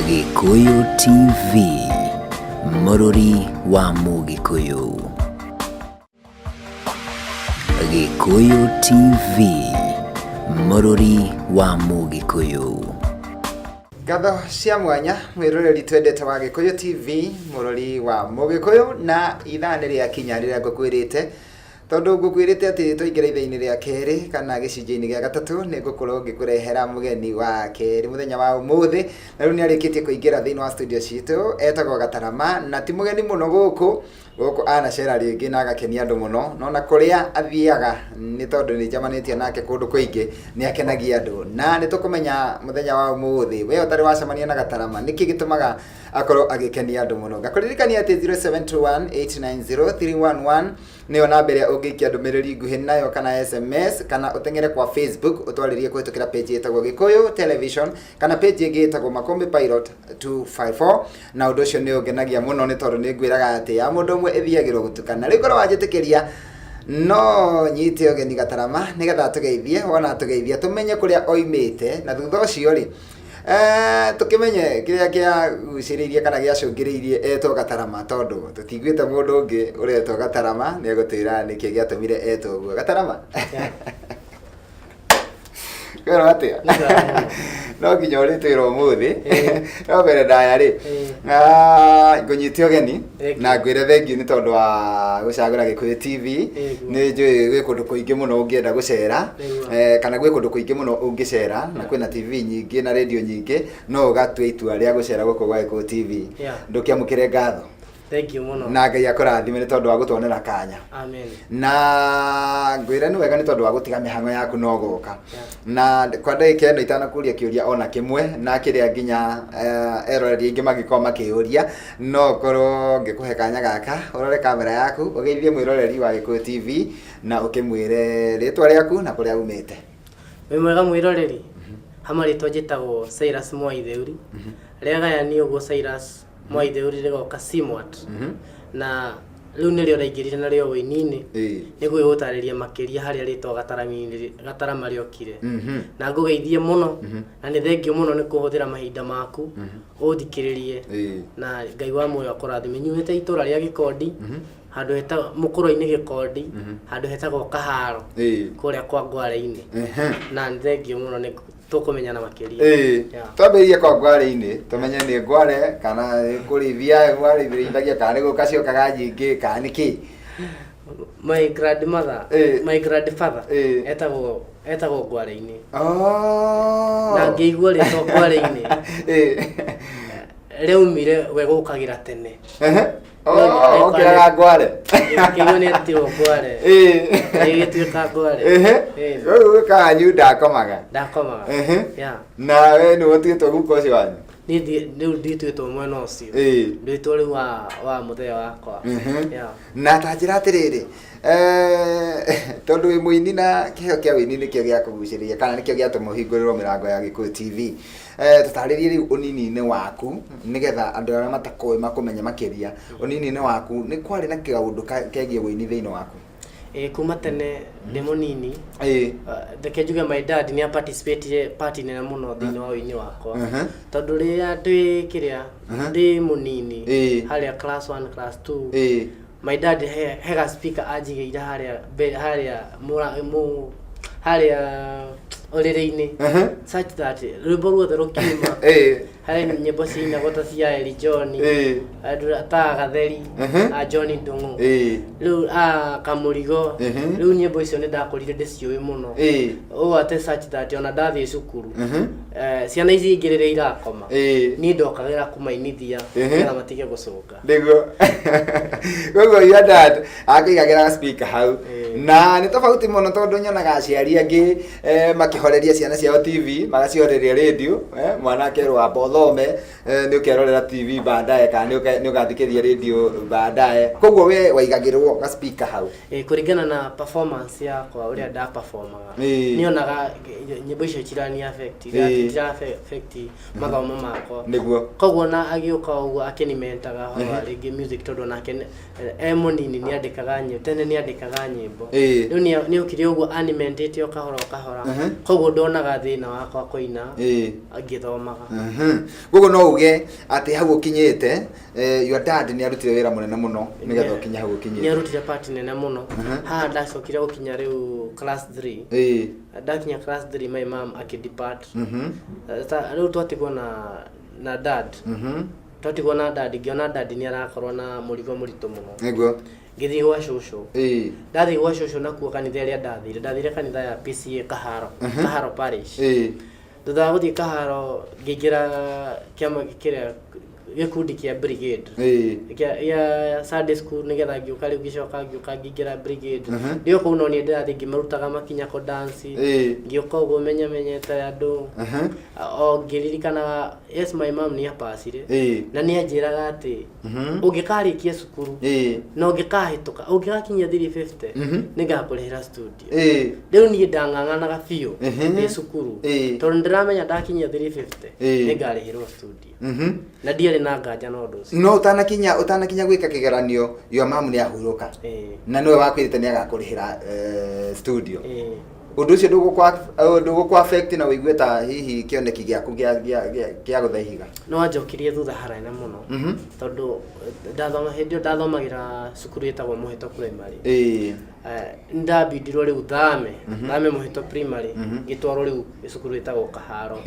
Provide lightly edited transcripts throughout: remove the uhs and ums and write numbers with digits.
Gĩkũyũ TV, mũrũri wa Mũgĩkũyũ. Gĩkũyũ TV, mũrũri wa Mũgĩkũyũ. Ngatho cia mwanya mwĩroreri twendete wa Gĩkũyũ TV, mũrori wa Mũgĩkũyũ, na ithaa nĩ rĩakinya rĩrĩa ngũkwĩrĩte. Tondũ ngũkwĩrĩte atĩ twaingĩra ithaa-inĩ rĩa kerĩ kana gĩcunjĩ-inĩ gĩa gatatũ nĩ ngũkorwo ngĩkũrehera mũgeni wa kerĩ mũthenya wa ũmũthĩ, na rĩu nĩ arĩkĩtie kũingĩra thĩinĩ wa studio citũ, etagwo Gatarama na ti mũgeni mũno gũkũ, gũkũ anacera rĩngĩ na agakenia andũ mũno, no na kũrĩa athiaga nĩ tondũ nĩ njemanĩtie nake kũndũ kũingĩ nĩ akenagia andũ, na nĩ tũkũmenya mũthenya wa ũmũthĩ we ũtarĩ wacemania na Gatarama nĩkĩ gĩtũmaga akorwo agĩkenia andũ mũno. Ngakũririkania atĩ 0721 890 311 nĩyo namba ĩrĩa ũngĩikia ndũmĩrĩri nguhĩ nayo kana SMS, kana ũteng'ere kwa Facebook ũtwarĩrie kũhĩtũkĩra page ĩtagwo Gĩkũyũ Television kana page ĩngĩ ĩtagwo Makũmbĩ Pilot 254. Na ũndũ ũcio nĩ ũngenagia mũno nĩ tondũ nĩ ngwĩraga atĩ ya mũndũ ũmwe ĩthiagĩrwo gũtukana. Rĩu korwo wanjĩtĩkĩria no nyite ũgeni Gatarama nĩgetha atũgeithie, wona atũgeithia tũmenye kũrĩa oimĩte, na thutha ũcio rĩ, tũkĩmenye kĩrĩa kĩagucĩrĩirie kana gĩacũngĩrĩirie etwo Gatarama, tondũ tũtiguĩte mũndũ ũngĩ ũretwo Gatarama nĩ egũtwĩra nĩkĩ gĩatũmire etwo ũguo. Gatarama, kwĩrwo atĩa? No nginya ũrĩtwĩra ũmũthĩ. No mbere ndaya rĩ, ngũnyite ũgeni na ngwĩre thengiũ nĩ tondũ wa gũcagũra Gĩkũyũ TV. Nĩ njũĩ gwĩ kũndũ kũingĩ mũno ũngĩenda gũcera, kana gwĩ kũndũ kũingĩ mũno ũngĩcera, na kwĩna TV nyingĩ na radio nyingĩ, no ũgatua itua rĩa gũcera gũkũ gwa Gĩkũyũ TV. Ndũkĩamũkĩre ngatho. Thank you mũno. Na Ngai akũrathime nĩ tondũ wa gũtuonera kanya. Amen. Na ngwĩre nĩ wega nĩ tondũ wa gũtiga mĩhang'o yaku no gũka. Na kwa ndagĩka ĩno itanakũria kĩũria ona kĩmwe, na kĩrĩa nginya eroreri aingĩ mangĩkorwo makĩũria, no ngorwo ngĩkũhe kanya gaka ũrore kamera yaku, ũgeithie mwĩroreri wa Gĩkũyũ TV na ũkĩmwĩre rĩtwa rĩaku na kũrĩa umĩte. Wĩ mwega mwĩroreri? Ha marĩtwa njĩtagwo Cyrus Mwaitheuri. Rĩagayanio ũguo Cyrus Mwaithe rĩgoka Simwat. Na rĩu nĩrĩo ndaingĩrire narĩo ũini-inĩ. Nĩguo gũtarĩria makĩria harĩa rĩtwa Gatarama rĩokire. Na ngũgeithie mũno, na nĩ thengiũ mũno nĩ kũhũthĩra mahinda maku ũthikĩrĩrie. Na Ngai wa muoyo akũrathime. Nyumĩte itũra rĩa Gĩkondi, handũ hetagwo Mũkũrwe-inĩ Gĩkondi, handũ hetagwo Kaharo, kũrĩa kwa Ngware-inĩ. Na nĩ thengiũ mũno nĩ tũkũmenyana makĩria. Yeah. Twambĩrĩrie kwa ngware-inĩ, tũmenye nĩ ngware kana nĩ kũrĩithia mwarĩithagia, kana nĩ gũka ciokaga nyingĩ, kana nĩ kĩ. My grandmother, my grandfather etagwo Ngware-inĩ. Na ngĩigua rĩtwa Ngware-inĩ rĩaumire we gũkagĩra tene. Oh, okĩraga ngware. Kĩguo nĩ etirwo Ngware. Ĩgĩtuĩka Ngware. Rĩu gwĩkaga ndakomaga. Ndakomaga. Yeah. Na we nĩ ũtuĩtwo guka ũcio wanyu? Niĩ rĩu ndituĩtwo mwena ũcio. Ndwĩtwo rĩu wa mũthee wakwa. Yeah. Na ta njĩra atĩrĩrĩ, tondũ wĩ mũini na kĩheo kĩa ũini nĩkĩo gĩakũgucĩrĩria kana nĩkĩo gĩatũma ũhingũrĩrwo mĩrango ya Gĩkũyũ TV, tũtarĩrie rĩu ũnini-inĩ waku nĩgetha andũ arĩa matakũĩ makũmenye makĩria. Ũnini-inĩ waku nĩ kwarĩ na kaũndũ kegiĩ ũini thĩinĩ waku? Ĩĩ, kuma tene ndĩ mũnini, reke njuge my dad nĩ aparticipatire part nene mũno thĩinĩ wa ũini wakwa. Tondũ rĩrĩa ndĩ kĩrĩa ndĩ mũnini, harĩa class 1, class 2, my dad hega speaker anjigĩire harĩa harĩa mũ harĩa ũrĩrĩ-inĩ, such that rwĩmbo ruothe rũkiuma, harĩ nyĩmbo ciinagwo ta cia Eli John, andũ ta Gatheri, a John Ndung'u, rĩu a Kamũrigo. Rĩu nyĩmbo icio nĩ ndakũrire ndĩciũĩ mũno, ũũ atĩ such that ona ndathiĩ cukuru, ciana ici ingĩ rĩrĩa irakoma, niĩ ndokagĩra kũmainithia nĩgetha matige gũcũnga. Nĩguo koguo your dad akũigagĩra speaker hau. Na nĩ tofauti mũno tondũ nyonaga aciari angĩ makĩhoreria ciana ciao TV, magacihoreria radio, mwana akerwo amba ũthome, nĩ ũkerorera TV baadaye kana nĩ ũgathikĩrĩria radio baadaye. Koguo we waigagĩrwo ga speaker hau. Kũringana na performance yakwa, ũrĩa nda performaga, nionaga nyĩmbo icio cirani affect, citira affect mathomo makwa. Koguo na agĩũka ũguo akĩnimentaga horo wa rĩngĩ music, tondũ nake e mũnini nĩ andĩkaga nyĩmbo, tene nĩ andĩkaga nyĩmbo. Rwĩmbo. Rĩu nĩokire ũguo animendete o kahora o kahora. Koguo ndonaga thĩna wakwa kũina ngĩthomaga. Koguo no uge atĩ hau ũkinyĩte, your dad nĩ arutire wĩra mũnene mũno nĩgetha ũkinye hau ũkinyĩte. Nĩ arutire part nene mũno. Haha ndacokire gũkinya rĩu class 3. Ndakinya class 3, my mom akĩdepart. Rĩu twatigwo na dad. Twatigwo na dad, ngĩona dad nĩ arakorwo na mũrigo mũritũ mũno. Ngĩthiĩ gwa cũcũ. Ndathiĩ gwa cũcũ, nakuo kanitha ĩrĩa ndathire kanitha ya PCA Kaharo, Kaharo Parish. Thutha wa gũthiĩ Kaharo, ngĩingĩra kĩama kĩrĩa, gĩkundi kĩa brigade kĩa Sunday school, nĩgetha ngĩũka rĩu, ngĩcoka ngĩũka ngĩingĩra brigade. Ndĩ o kũu no niĩ ndĩrathiĩ ngĩmarutaga makinya kũ dance. Ngĩũka ũguo menyamenyete andũ o ngĩririkanaga, yes, my mom nĩ apacire na nĩ anjĩraga atĩ ũngĩkarĩkia cukuru na ũngĩkahĩtũka, ũngĩgakinyia 350, nĩngakũrĩhĩra studio. Rĩu niĩ ndang'ang'anaga biũ ndĩ cukuru tondũ ndĩramenya ndakinyia 350 nĩngarĩhĩrwo studio na ndiarĩ na nganja na ũndũ ũcio. No ũtanakinya gwĩka kĩgeranio, your mom nĩ ahurũka na nĩwe wakwĩrĩte nĩ agakũrĩhĩra studio. Ũndũ ũcio ndũgũkũ affect na ũigue ta hihi kĩoneki gĩaku gĩa gũtha ihiga? No anjokirie thutha harene mũno tondũ ndathoma, hĩndĩ ĩyo ndathomagĩra cukuru ĩtagwo Mũhĩto Primary. Nĩndabindirwo rĩu thame Mũhĩto Primary, ngĩtwarwo rĩu cukuru ĩtagwo Kaharo.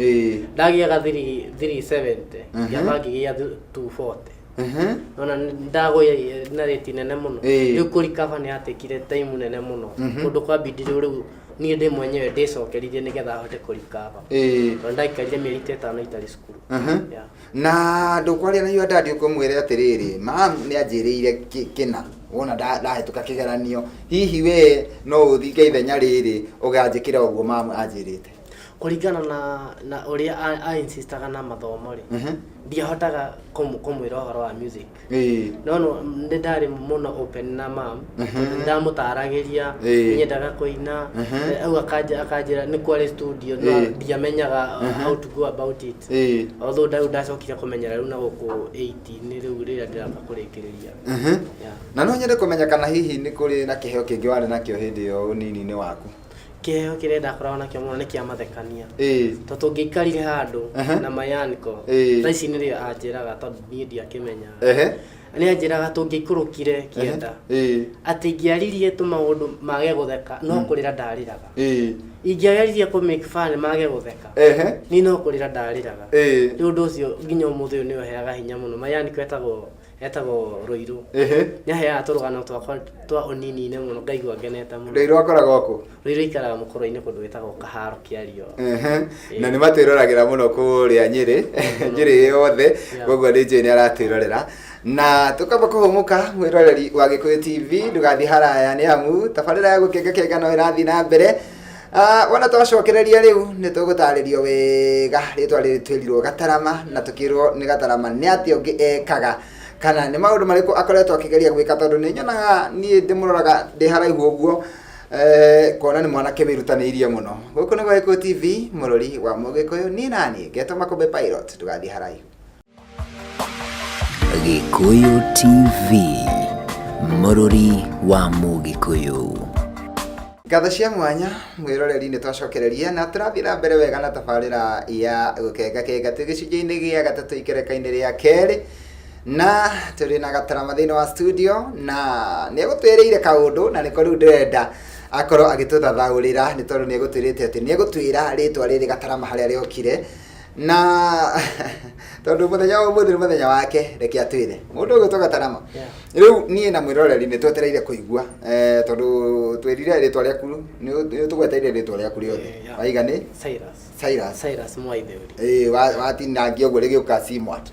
Ndagĩaga 370, ngĩamba ngĩgĩa 240. Nona ndagũire na rate nene mũno. Rĩu kũrikaba nĩ yatekire time nene mũno. Kũndũ kwambindirwo rĩu niĩ ndĩ mwenyewe ndĩcokerithie nĩgetha hote kũrikaba tondũ ndaikarire mĩeri ta 5 itarĩ cukuru. Yeah. Na ndũkwaria na your dad ũkũmwĩre atĩrĩrĩ, "Mam nĩ anjĩrĩire kĩna wona ndahĩtũka kĩgeranio, hihi we no ũthinge ithenya rĩrĩ ũganjĩkĩra ũguo mam anjĩrĩte"? Kũringana na ũrĩa a insistaga na mathomo rĩ, ndiahotaga kũmwĩra ũhoro wa music. No nĩ ndarĩ mũno open na mam tondũ ndamũtaragĩria nyendaga kũina. Au akanjĩra nĩ kwarĩ studio, no ndiamenyaga how to go about it, although rĩu ndacokire kũmenyera rĩu na gũkũ 18 rĩu rĩrĩa ndĩraka kũrĩkĩrĩria. Yeah. Na no nyende kũmenya kana hihi nĩ kũrĩ na kĩheo kĩngĩ warĩ nakĩo hĩndĩ ĩyo ũnini-inĩ waku? Kĩheo kĩrĩa ndakoragwo nakĩo mũno nĩ kĩa mathekania tondũ tũngĩikarire handũ na mayaniko, thaa ici nĩrĩo anjĩraga, tondũ niĩ ndiakĩmenyaga, nĩ anjĩraga tũngĩikũrũkire kĩenda atĩ ingĩaririe tũmaũndũ mage gũtheka, no kũrĩra ndarĩraga. Ingĩageririe kũ make fun mage gũtheka, niĩ no kũrĩra ndarĩraga. Rĩu ũndũ ũcio nginya ũmũthĩ ũyũ nĩ ũheaga hinya mũno. Mayaniko etagwo Rũirũ. Nĩ aheaga tũrũgano twakwa twa ũnini-inĩ mũno, ngaigua ngenete mũno. Rũirũ akoragwo kũ? Rũirũ ikaraga mũkũrũ-inĩ kũndũ gwĩtagwo Kaharo Kĩario. Na nĩ matwĩroragĩra mũno kũrĩa Nyĩrĩ, Nyĩrĩ yothe. Koguo nĩ njũĩ nĩ aratwĩrorera na tũkamba kũhũmũka. Mwĩroreri wa Gĩkũyũ TV, ndũgathiĩ haraya nĩ amu tabarĩra ya gũkengakenga no ĩrathiĩ na mbere. Ah, wona twacokereria rĩu nĩ tũgũtarĩrio wega rĩtwa rĩrĩ twĩrirwo Gatarama, na tũkĩrwo nĩ Gatarama nĩ atĩa ũngĩ ekaga kana nĩ maũndũ marĩkũ akoretwo akĩgeria gwĩka, tondũ nĩ nyonaga niĩ ndĩmũroraga ndĩ haraihu ũguo, kuona nĩ mwanake wĩrutanĩirie mũno. Gũkũ nĩ gwa Gĩkũyũ TV, mũrori wa Mũgĩkũyũ, niĩ naniĩ ngetwo Makũmbĩ Pilot. Ndũgathiĩ haraihu. Gĩkũyũ TV, mũrũri wa Mũgĩkũyũ. Ngatho cia mwanya, mwĩroreri, nĩ twacokereria na tũrathiĩ na mbere wega na tabarĩra ya gũkengakenga. Twĩ gĩcunjĩ-inĩ gĩa gatatũ, ikereka-inĩ rĩa kerĩ, na tũrĩ na Gatarama thĩinĩ wa studio, na nĩ egũtwĩrĩire kaũndũ na nĩko rĩu ndĩrenda akorwo agĩtũthathaũrĩra, nĩ tondũ nĩ egũtwĩrĩte atĩ nĩ egũtwĩra rĩtwa rĩrĩ Gatarama harĩa rĩokire, na tondũ mũthenya wa ũmũthĩ nĩ mũthenya wake, reke atwĩre. Mũndũ ũgwĩtwo Gatarama, rĩu niĩ na mwĩroreri nĩ twetereire kũigua, tondũ twĩrire rĩtwa rĩaku, nĩ tũgweteire rĩtwa rĩaku rĩothe. Waiga nĩ Cyrus. Cyrus. Cyrus Mwaitheri. Watinangia ũguo rĩgĩũka Simwat.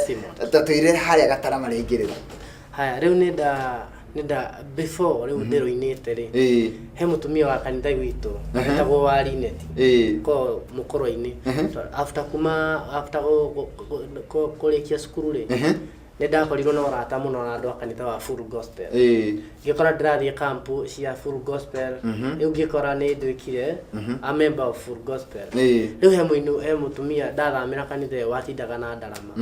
Simwat. Ta twĩre harĩa Gatarama rĩaingĩrĩra. Haya, rĩu nĩ nda before rĩu ndĩrũinĩte rĩ, he mũtumia wa kanitha gwitũ etagwo wa Linet ko mũkũrwa-inĩ. After kuma after kũrĩkia cukuru rĩ, Nĩ ndakorirwo na ũrata mũno na andũ a kanitha wa Full Gospel. Ngĩkora ndĩrathiĩ camp cia Full Gospel. Rĩu ngĩkora nĩ nduĩkire a member of Full Gospel. Rĩu he mũini, he mũtumia ndathamĩra kanitha ĩyo watindaga na ndarama.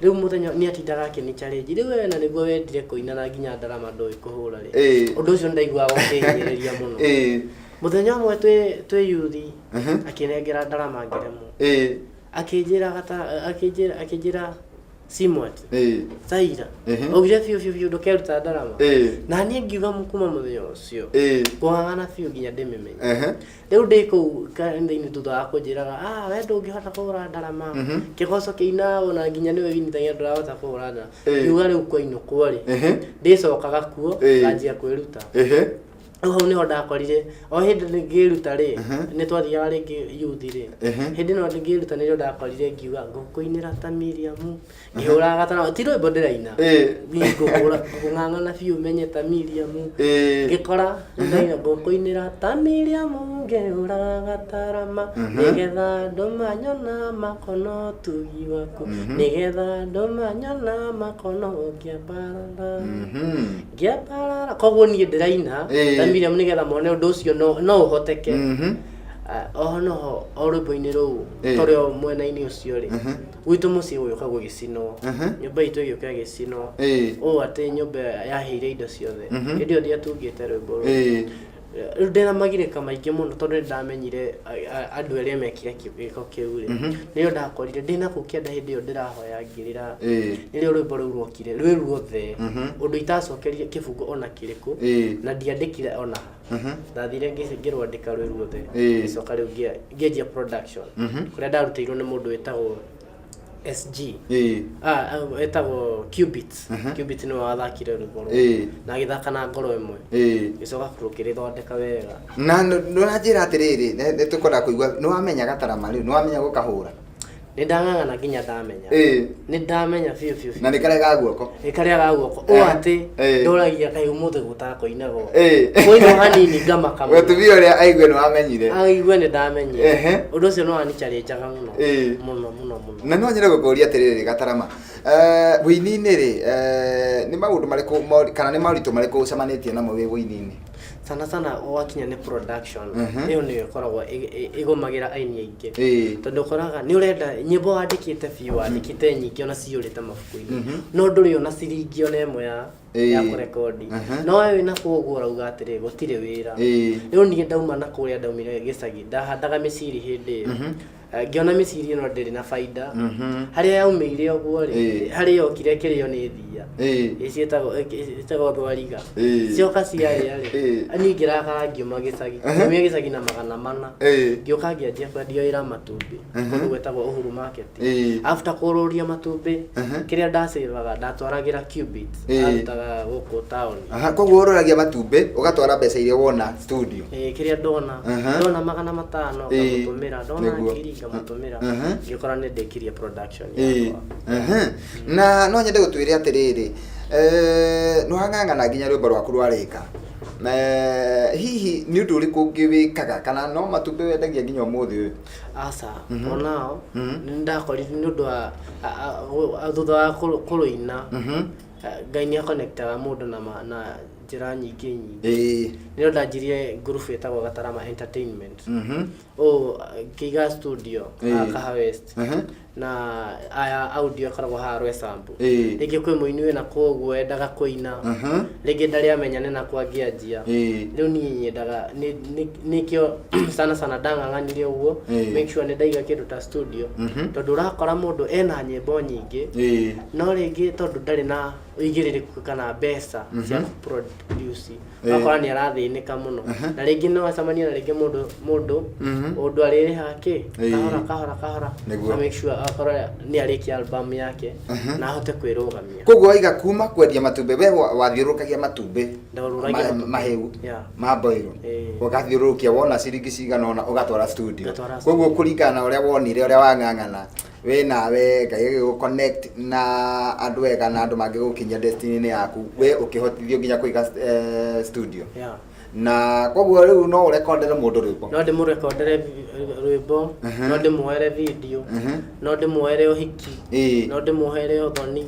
Rĩu mũthenya nĩ atindaga akĩni challenge, rĩu we na nĩguo wendire kũina na nginya ndarama ndũĩ kũhũra rĩ. Ũndũ ũcio nĩ ndaiguaga ũkĩhinyĩrĩria mũno. Mũthenya ũmwe twĩ youth, akĩnengera ndarama ngĩremwo. Akĩnjĩra gata, akĩnjĩra Simwat, Saira, augire biũ biũ biũ ndũkeruta ndarama. Na niĩ ngiuga kuma mũthenya ũcio kũhang'ana biũ nginya ndĩmĩmenye. Rĩu ndĩ kũu kanitha-inĩ thutha wa kũnjĩraga, ah, we ndũngĩhota kũhũra ndarama, kĩgoco kĩinagwo na nginya nĩwe winithagia ndũrahota kũhũra ndarama. Ngiuga rĩu kwainũkwo rĩ, ndĩcokaga kuo nganjia kwĩruta. Rĩu hau nĩho ndakorire o hĩndĩ ngĩruta rĩ, nĩ twathiaga rĩngĩ youth rĩ, hĩndĩ ĩno ngĩruta nĩrĩo ndakorire ngiuga ngũkũinĩra ta Miriam ngĩhũraga gatara, ti rwĩmbo ndĩraina. Niĩ ngũhũra, ngũng'ang'ana biũ menye ta Miriam. Ngĩkora ndaina ngũkũinĩra ta Miriam ngĩhũraga gatarama, nĩgetha andũ manyona makono ũtugi waku, nĩgetha andũ manyona makono ngĩambarara. Ngĩambarara. Koguo niĩ ndĩraina ta Miriam nĩgetha mone ũndũ ũcio no ũhoteke. Ah, oho noho o rwĩmbo-inĩ rũu tũrĩ o mwena-inĩ ũcio rĩ, gwitũ mũciĩ gũgĩũka gũgĩcinwo. Nyũmba itũ ĩgĩũka ĩgĩcinwo, ũũ atĩ nyũmba yahĩire indo ciothe. Hĩndĩ ĩyo ndiatungĩte rwĩmbo rũu. Rĩu ndĩna magirĩka maingĩ mũno tondũ nĩ ndamenyire andũ arĩa mekire gĩko kĩu rĩ. Nĩrĩo ndakorire ndĩna kũu kĩanda hĩndĩ ĩyo ndĩrahoya ngĩrĩra. Nĩrĩo rwĩmbo rũu rwokire rwĩ ruothe, ũndũ itacokerire kĩbungo ona kĩrĩkũ na ndiandĩkire ona. Ndathire ngĩrwandĩka rwĩ ruothe. Ngĩcoka rĩu ngĩanjia production kũrĩa ndarutĩirwo nĩ mũndũ wĩtagwo SG. Ah, ah, wĩtagwo Qbit. Qbit nĩwe wathakire rwĩmbo rũu na agĩthaka na ngoro ĩmwe. Gĩcoka rũkĩrĩthondeka wega. Na nĩ ũranjĩra atĩrĩrĩ, nĩ tũkwenda kũigua nĩ wamenya gatarama rĩu, nĩ wamenya gũkahũra? Nĩ ndang'ang'ana nginya ndamenya. Nĩ ndamenya biũ biũ biũ. Na nĩ karĩa ga guoko? Nĩ karĩa ga guoko, ũũ atĩ ndũragia kaĩ ũmũthĩ gũtakũinagwo. Kũinwo hanini ngamaka mũno. Mũtumia ũrĩa aigue nĩ wamenyire. Aigue nĩ ndamenyire. Ũndũ ũcio nĩ wanichallenjaga mũno mũno mũno mũno. Na no nyende gũkũria atĩrĩrĩ, gatarama, wĩini-inĩ rĩ, nĩ maũndũ marĩkũ kana nĩ moritũ marĩkũ ũcemanĩtie namo wĩ wĩini-inĩ? Sana sana wakinya nĩ production, ĩyo nĩyo ĩkoragwo ĩgũmagĩra aini aingĩ, tondũ ũkoraga nĩ ũrenda nyĩmbo wandĩkĩte biũ, wandĩkĩte nyingĩ ona ciyũrĩte mabuku-inĩ, no ndũrĩ ona ciringi ona ĩmwe ya kũrekondi. No we wĩna kũu ũguo ũrauga atĩrĩ gũtirĩ wĩra. Rĩu niĩ ndauma na kũrĩa ndaumire gĩcagi, ndahandaga mĩciri hĩndĩ ĩyo. Ngĩona mĩciri ĩno ndĩrĩ na baida. Harĩa yaumĩire ũguo rĩ, harĩa yokire ĩkĩrĩo nĩ thiia. Ĩtagwo thwariga. Cioka ciarĩa rĩ, niĩ ngĩrakara ngiuma gĩcagi. Ngiumia gĩcagi na 400. Ngĩũka ngĩanjia kwendia wĩra matumbĩ kũndũ gwĩtagwo Uhuru Market. After kũrũria matumbĩ, kĩrĩa ndacĩvaga ndatwaragĩra Qbit, arutaga gũkũ taũni. Aha, koguo ũroragia matumbĩ ũgatwara mbeca iria wona studio? Ĩĩ, kĩrĩa ndona 500 ngamũtũmĩra, ndona 1000 ngamũtũmĩra. Ngĩkora nĩ ndĩkirie production yakwa. Na no nyende gũtwĩre atĩrĩrĩ, nĩ wang'ang'ana nginya rwĩmbo rwaku rwarĩka. Hihi nĩ ũndũ ũrĩkũ ũngĩ wĩkaga kana no matumbĩ wendagia nginya ũmũthĩ ũyũ? Aca, onao nĩ ndakorire nĩ ũndũ wa thutha wa kũrũina, Ngai nĩ aconnectaga mũndũ na njĩra nyingĩ nyingĩ. Nĩrĩo ndanjirie group ĩtagwo Gatarama Entertainment. Ũũ ngĩiga studio Kaha West na aya audio ĩkoragwo haha Rwesambu. Rĩngĩ kwĩ mũini wĩna kũu ũguo wendaga kũina, rĩngĩ ndarĩ amenya nĩ nakũ angĩanjia. Rĩu niĩ nyendaga nĩkĩo sana sana ndang'ang'anire ũguo make sure nĩ ndaiga kĩndũ ta studio, tondũ ũrakora mũndũ ena nyĩmbo nyingĩ, no rĩngĩ tondũ ndarĩ na ũigĩrĩrĩku kana mbeca cia produce, ũgakora nĩ arathĩnĩka mũno, na rĩngĩ no acemanie na rĩngĩ mũndũ ũndũ arĩrĩhaga kĩ kahora kahora kahora na make sure akorwo nĩ arĩkia album yake na ahote kwĩrũgamia. Koguo waiga kuma kwendia matumbĩ, we wathiũrũrũkagia matumbĩ Ndarũragia matumbĩ. Mahĩu ma mboiro, ũgathiũrũrũkia, wona ciringi cigana ũna ũgatwara studio. Ngatwara. Koguo kũringana na ũrĩa wonire ũrĩa wang'ang'ana we nawe, Ngai agĩgũ connect na andũ ega na andũ mangĩgũkinyia destiny-inĩ yaku, we ũkĩhotithio nginya kũiga studio. Na koguo rĩu no ũrekondere mũndũ rwĩmbo? No ndĩmũrekondere rwĩmbo, no ndĩmuoere video, no ndĩmuoere ũhiki, no ndĩmuoere ũthoni,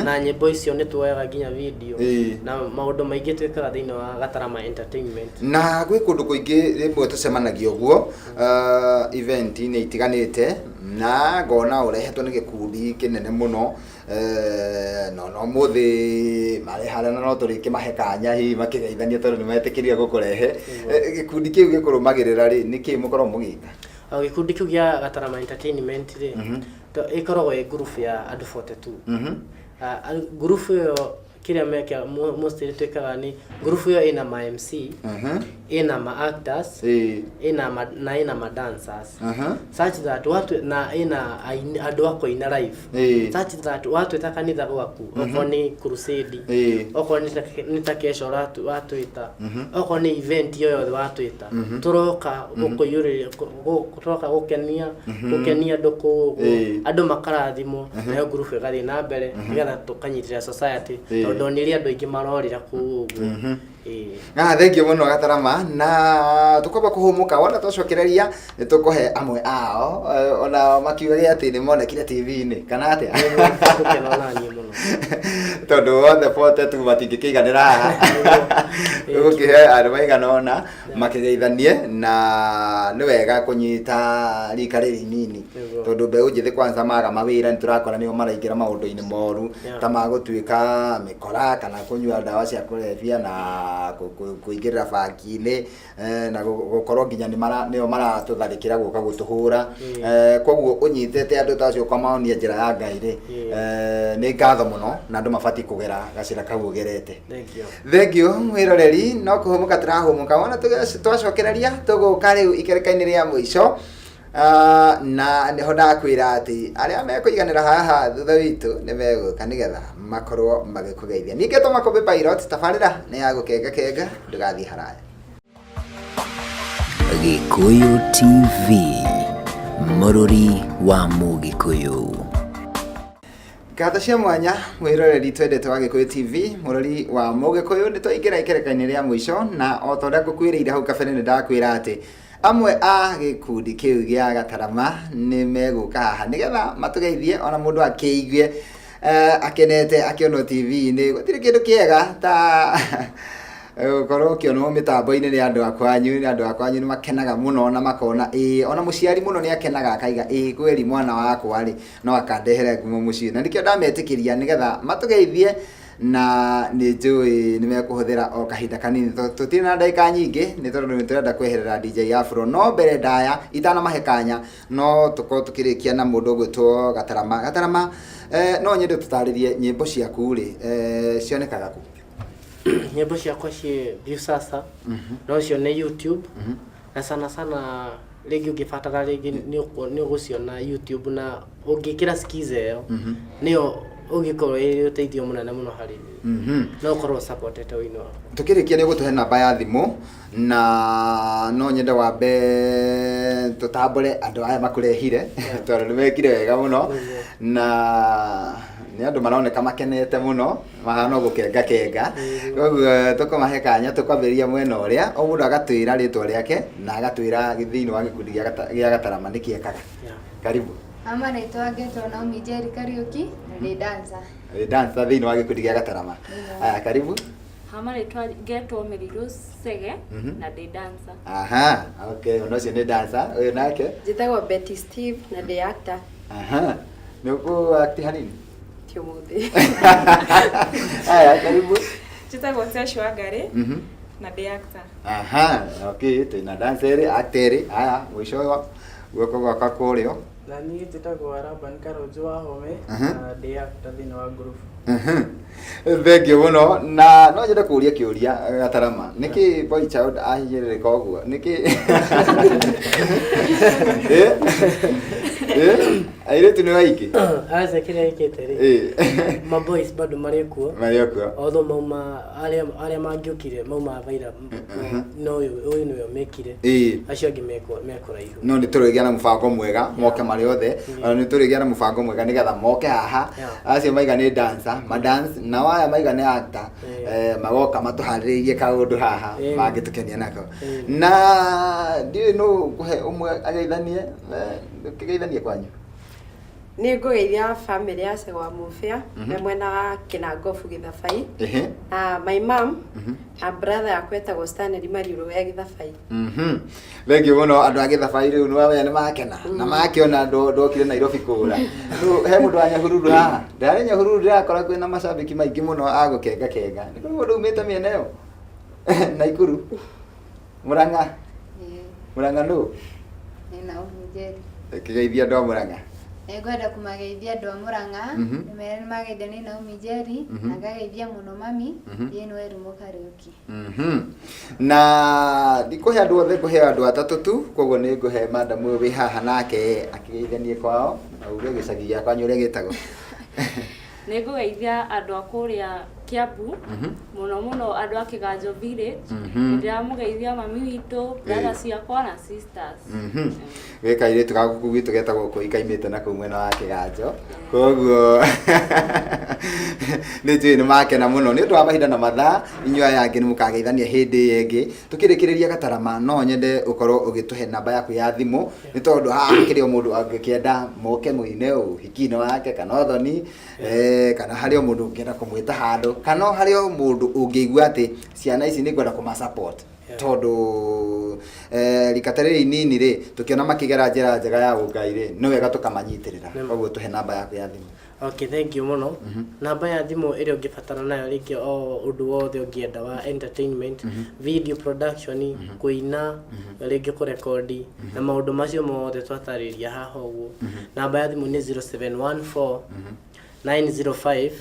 na nyĩmbo icio nĩ tuoyaga nginya video, na maũndũ maingĩ twĩkaga thĩinĩ wa Gatarama Entertainment. Na gwĩ kũndũ kũingĩ rĩmwe tũcemanagia ũguo event-inĩ itiganĩte, na ngona ũrehetwo nĩ gĩkundi kĩnene mũno, no no mũthĩ marĩ harĩa na no tũrĩkĩmahe kanya hihi makĩgeithania tondũ nĩ metĩkĩrire gũkũrehe. Gĩkundi kĩu gĩkũrũmagĩrĩra rĩ, nĩkĩ mũkoragwo mũgĩka? O gĩkundi kĩu gĩa Gatarama Entertainment rĩ, ĩkoragwo ĩ group ya andũ 42. Group ĩyo kĩrĩa mekaga mostly twĩkaga nĩ group ĩyo ĩna ma MC, ĩna ma actors, ĩna ma, na ĩna ma dancers, such that watu na ĩna andũ a kũina live, such that watwĩta kanitha gwaku, okorwo nĩ crusade, okorwo nĩ ta kesha watwĩta, okorwo nĩ event yo yothe watwĩta, tũroka gũkũiyũrĩrĩria, tũroka gũkenia gũkenia andũ kũu ũguo, andũ makarathimwo, nayo group ĩgathiĩ na mbere nĩgetha tũkanyitĩrĩra society, tondũ ndonire andũ aingĩ marorĩra kũu ũguo. Ah, thank you mũno Gatarama, na tũkwamba kũhũmũka. Wona twacokereria nĩ tũkũhe amwe ao, ona makiugage atĩ nĩ monekire TV-inĩ kana atĩa. Gũkena ona niĩ mũno. Tondũ othe 42 matingĩkĩiganĩra haha, tũgũkĩhe andũ maigana ũna makĩgeithanie, na nĩ wega kũnyita rika rĩrĩ inini, tondũ mbeũ njĩthĩ kwanza maga mawĩra nĩ tũrakora nĩo maraingĩra maũndũ-inĩ moru, ta magũtuĩka mĩkora kana kũnyua ndawa cia kũrebia na kũingĩrĩra bangi-inĩ, na gũkorwo nginya nĩo maratũtharĩkĩra gũka gũtũhũra. Koguo ũnyitĩte andũ ta acio ũkamaonia njĩra ya Ngai rĩ, nĩ ngatho mũno, na andũ mabatiĩ kũgera gacĩra kau ũgerete. Thank you. Thank you mwĩroreri, no kũhũmũka tũrahũmũka. Wona twacokereria tũgũka rĩu ikereka-inĩ rĩa mũico. Na nĩho ndakwĩra atĩ arĩa mekũiganĩra haha thutha witũ nĩ megũka nĩgetha makorwo magĩkũgeithia. Ningĩ tũma Makũmbĩ Pilot, tabarĩra nĩ ya gũkenga kenga, ndũgathiĩ haraya. Gĩkũyũ TV, mũrũri wa Mũgĩkũyũ. Ngatho cia mwanya mwĩroreri twendete wa Gĩkũyũ TV, mũrori wa Mũgĩkũyũ, nĩ twaingĩra ikereka-inĩ rĩa mũico, na o ta ũrĩa ngũkwĩrĩire hau kabere nĩ ndakwĩra atĩ amwe a gĩkundi kĩu gĩa Gatarama nĩ megũka haha nĩgetha matũgeithie, ona mũndũ akĩigue akenete akĩonwo TV-inĩ. Gũtirĩ kĩndũ kĩega ta gũkorwo ũkĩonwo mĩtambo-inĩ nĩ andũ a kwanyu, nĩ andũ a kwanyu nĩ makenaga mũno na makona ĩĩ, ona mũciari mũno nĩ akenaga akaiga ĩĩ, kweri mwana wakwa rĩ no akandehera ngumo mũciĩ, na nĩkĩo ndametĩkĩria nĩgetha matũgeithie, na nĩ njũĩ nĩ mekũhũthĩra o kahinda kanini. Tũtirĩ na ndagĩka nyingĩ nĩ tondũ nĩ tũrenda kweherera DJ Afro, no mbere ndaya itanamahe kanya no tũkorwo tũkĩrĩkia na mũndũ ũgwĩtwo Gatarama. Gatarama, no nyende tũtarĩrie nyĩmbo ciaku rĩ, cionekaga kũ? Nyĩmbo ciakwa ciĩ Viusasa, no cione YouTube, na sana sana rĩngĩ ũngĩbatara rĩngĩ nĩ ũgũciona YouTube, na ũngĩkĩra skiza ĩyo nĩyo ũngĩkorwo ĩrĩ ũteithio mũnene mũno harĩ niĩ, no ũkorwo supportete ũini wakwa. Tũkĩrĩkia nĩ ũgũtũhe namba ya thimũ, na no nyende wambe tũtambũre andũ aya makũrehire, tondũ nĩ mekire wega mũno, na nĩ andũ maroneka makenete mũno, mahana gũkenga kenga. Koguo tũkũmahe kanya, tũkwambĩrĩria mwena ũrĩa o mũndũ agatwĩra rĩtwa rĩake na agatwĩra thĩinĩ wa gĩkundi gĩa Gatarama nĩkĩ ekaga. Karibu. Ama rĩtwa ngetwo Naomi Njeri Kariũki na ndĩ dancer. Wĩ dancer thĩinĩ wa gĩkundi gĩa Gatarama. Aya, karibu. Hama rĩtwa ngetwo Mary Rose Sege na ndĩ dancer. Aha, okay, ona ũcio nĩ dancer. Ũyũ nake? Njĩtagwo Betty Steve na ndĩ actor. Aha, nĩ ũkũ act hanini? Ti ũmũthĩ. Aya, karibu. Njĩtagwo Tesh Wangari na ndĩ actor. Aha, okay, twĩna dancer erĩ, actor erĩ. Aya, mũico guoko gwakwa kũrĩo. Na niĩ njĩtagwo Araban Karũnjũ wa Home na ndĩ actor thĩinĩ wa group. Thank you mũno, na no nyende kũria kĩũria Gatarama, nĩkĩ boy child ahinyĩrĩrĩka ũguo? Nĩkĩ? Eh? Eh? Airĩtu nĩ aingĩ. Aca, kĩrĩa ĩkĩte rĩ, ma boys bado marĩ kuo. Marĩ o kuo. Although mauma arĩa mangĩũkire mauma available, no ũyũ nĩwe ũmĩkire. Acio angĩ mekũraihu. No nĩ tũrĩgĩa na mũbango mwega moke marĩ othe, ona nĩ tũrĩgĩa na mũbango mwega nĩgetha moke haha. Acio maiga nĩ dancer ma dance, nao aya maiga nĩ actor, magoka matũharĩrĩirie kaũndũ haha mangĩtũkenia nako. Na ndiũĩ nũ ngũhe ũmwe ageithanie, kĩgeithanie kwanyu. Nĩ ngũgeithia bamĩrĩ ya Cegwa Mũbĩa me mwena wa Kĩnangobu Gĩthabai, na my mom na brother yakwa etagwo Stanley Mariũrũ e Gĩthabai. Thengiũ mũno andũ a Gĩthabai. Rĩu nĩwamenya nĩ makena na makĩona ndokire Nairobi kũra. Rĩu he mũndũ wa Nyahururu haha? Ndarĩ Nyahururu, ndĩrakora kwĩna macambĩki maingĩ mũno a gũkenga kenga. Nĩ kũrĩ mũndũ umĩte mĩena ĩyo? Naikuru, Mũrang'a? Mũrang'a nũ? Nĩ Naomi Njeri. Kĩgeithia andũ a Mũrang'a. Nĩngwenda kũmageithia andũ a Mũrang'a, ndĩmere nĩmageithio nĩ Naomi Njeri, na ngageithia mũno mami, Jane Wairimu Kariũki. Na ndikũhe andũ othe, ngũhe andũ atatũ tu. Koguo nĩ ngũhe madam ũyũ wĩ haha nake akĩgeithanie kwao na uge gĩcagi gĩa kwanyu ũrĩa gĩtagwo. Nĩ ngũgeithia andũ a kũrĩa Kiambu, mũno mũno andũ a Kĩganjo village. Nĩ ndĩramũgeithia mami witũ, brother ciakwa na sisters. Gä kairĩtu ga gũkũ gwitũ getagwo Kũi, kaimĩte na kũu mwena wa Kĩganjo, koguo nĩ njũĩ nĩ makena mũno. Nĩ ũndũ wa mahinda na mathaa, inyuĩ aya angĩ nĩ mũkageithania hĩndĩ ĩyo ĩngĩ. Tũkĩrĩkĩrĩria Gatarama, no nyende ũkorwo ũgĩtũhe namba yaku ya thimũ, nĩ tondũ haha hakĩrĩ o mũndũ angĩkĩenda moke mũine ũhiki-inĩ wake kana ũthoni, kana harĩ o mũndũ ũngĩenda kũmwĩta handũ, kana o harĩ o mũndũ ũngĩigua atĩ ciana ici nĩ ngwenda kũma support, tondũ rika ta rĩrĩ inini rĩ, tũkĩona makĩgera njĩra njega ya ũngai rĩ, nĩ wega tũkamanyitĩrĩra. Koguo tũhe namba yaku ya thimũ. Okay, thank you mũno. Namba ya thimũ ĩrĩa ũngĩbatara nayo rĩngĩ o ũndũ wothe ũngĩenda wa entertainment, video production, kũina, rĩngĩ kũrekondi na maũndũ macio mothe twatarĩria haha ũguo, namba ya thimũ nĩ 0714 905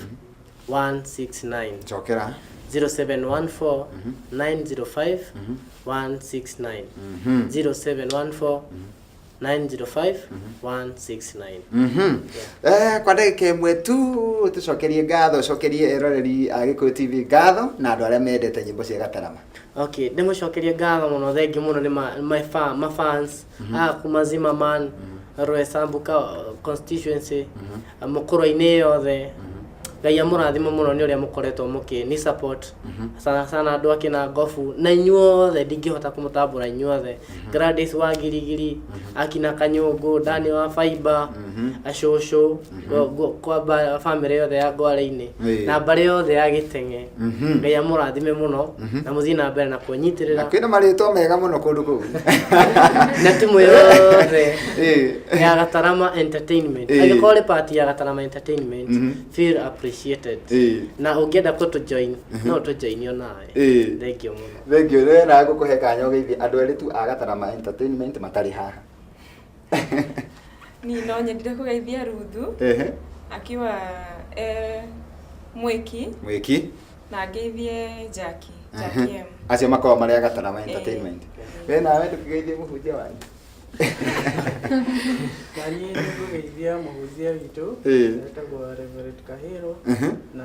169. Cokera. 0714 905 169, 0714 905 169. Kwa ndagĩka ĩmwe tu tũcokerie ngatho, ũcokerie eroreri a Gĩkũyũ TV ngatho na andũ arĩa mendete nyĩmbo cia Gatarama. Okay, ndĩmũcokerie ngatho mũno, thengiũ mũno nĩ ma fans a kuma Zimmerman, Roysambu constituency, mũkũrwa-inĩ yothe. Ngai amũrathime mũno nĩ ũrĩa mũkoretwo mũkĩ ni support, sana sana andũ a Kĩnangobu na inyuothe, ndingĩhota kũmũtambũra inyuothe, Gladys wa Girigiri, akina Kanyũngũ, Dani wa Faiba, acũcũ kwa bamĩrĩ yothe ya Ngware-inĩ na mbarĩ yothe ya Gĩteng'e. Ngai amũrathime mũno na mũthiĩ na mbere na kũnyitĩrĩra. Na kwĩna marĩtwa mega mũno kũndũ kũu. Na timu yothe ya Gatarama Entertainment. Angĩkorwo ũrĩ part ya Gatarama Entertainment, feel appreciated. Na ũngĩenda kũtũ join, no ũtũ join onawe. Thank you mũno. Thank you. Rĩu na ngũkũhe kanya ũgeithie andũ erĩ tu a Gatarama Entertainment matarĩ haha. Ni no nyendire kũgeithia Ruthu akiwa Mwĩki. Mwĩki. Na ngeithie Jackie, Jackie M. Acio makoragwo marĩ a Gatarama Entertainment. We nawe ndũkĩgeithie mũhunjia wanyu. Na niĩ nĩ ngũgeithia mũhunjia witũ etagwo Reverend Kahĩro, na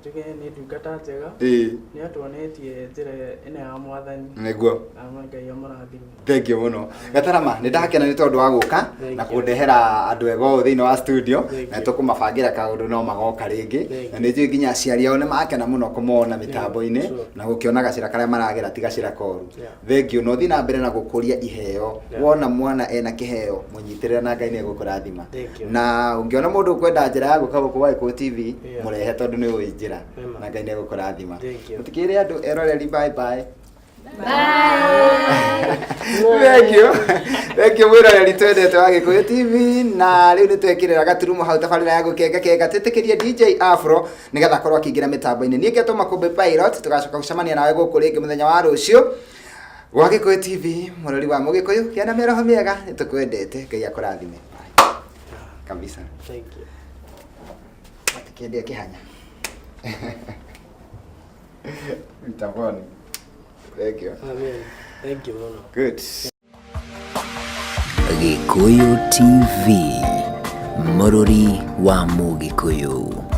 njuge nĩ ndungata njega, nĩ atuonetie njĩra ĩno ya Mwathani. Na Ngai amũrathime. Thank you mũno Gatarama, nĩ ndakena nĩ tondũ wa gũka Thank na you. kũndehera andũ ega ũũ thĩinĩ wa studio. Thank Na you. tũkũmabangĩra kaũndũ no magoka rĩngĩ. Thank Na nĩ njũĩ nginya aciari ao nĩ makena mũno kũmona mĩtambo-inĩ na gũkĩona gacĩra karĩa maragera ti gacĩra koru. Thank you, na ũthiĩ na mbere na gũkũria iheo. Wona mwana ena kĩheo, mũnyitĩrĩra na Ngai nĩ egũkũrathima. Thank you. Na ũngĩona mũndũ ũkwenda njĩra ya gũka gũkũ gwa Gĩkũyũ TV, mũrehe tondũ nĩ ũĩ njĩra. Ema. Na Ngai nĩ egũkũrathima. Thank you. Mũtikĩre andũ eroreri bye bye. Thank you. Thank you mwĩroreri twendete wa Gĩkũyũ TV, na rĩu nĩ twekĩrĩra gaturumo hau tabarĩra ya gũkenga kenga. Twĩtĩkĩrie DJ Afro nĩgetha akorwo akĩingĩra mĩtambo-inĩ. Niĩ ngetwo Makũmbĩ Pilot, tũgacoka gũcemania nawe gũkũ rĩngĩ mũthenya wa rũciũ gwa Gĩkũyũ TV, mũrori wa Mũgĩkũyũ. Kĩa na mĩroho mĩega, nĩ tũkwendete. Ngai akũrathime. Bye. Kabisa. Thank you. Matikĩendia kĩhanya mitamboni. Thank you. Amen. Thank you mũno. Good. Gĩkũyũ TV. Mũrũri wa Mũgĩkũyũ.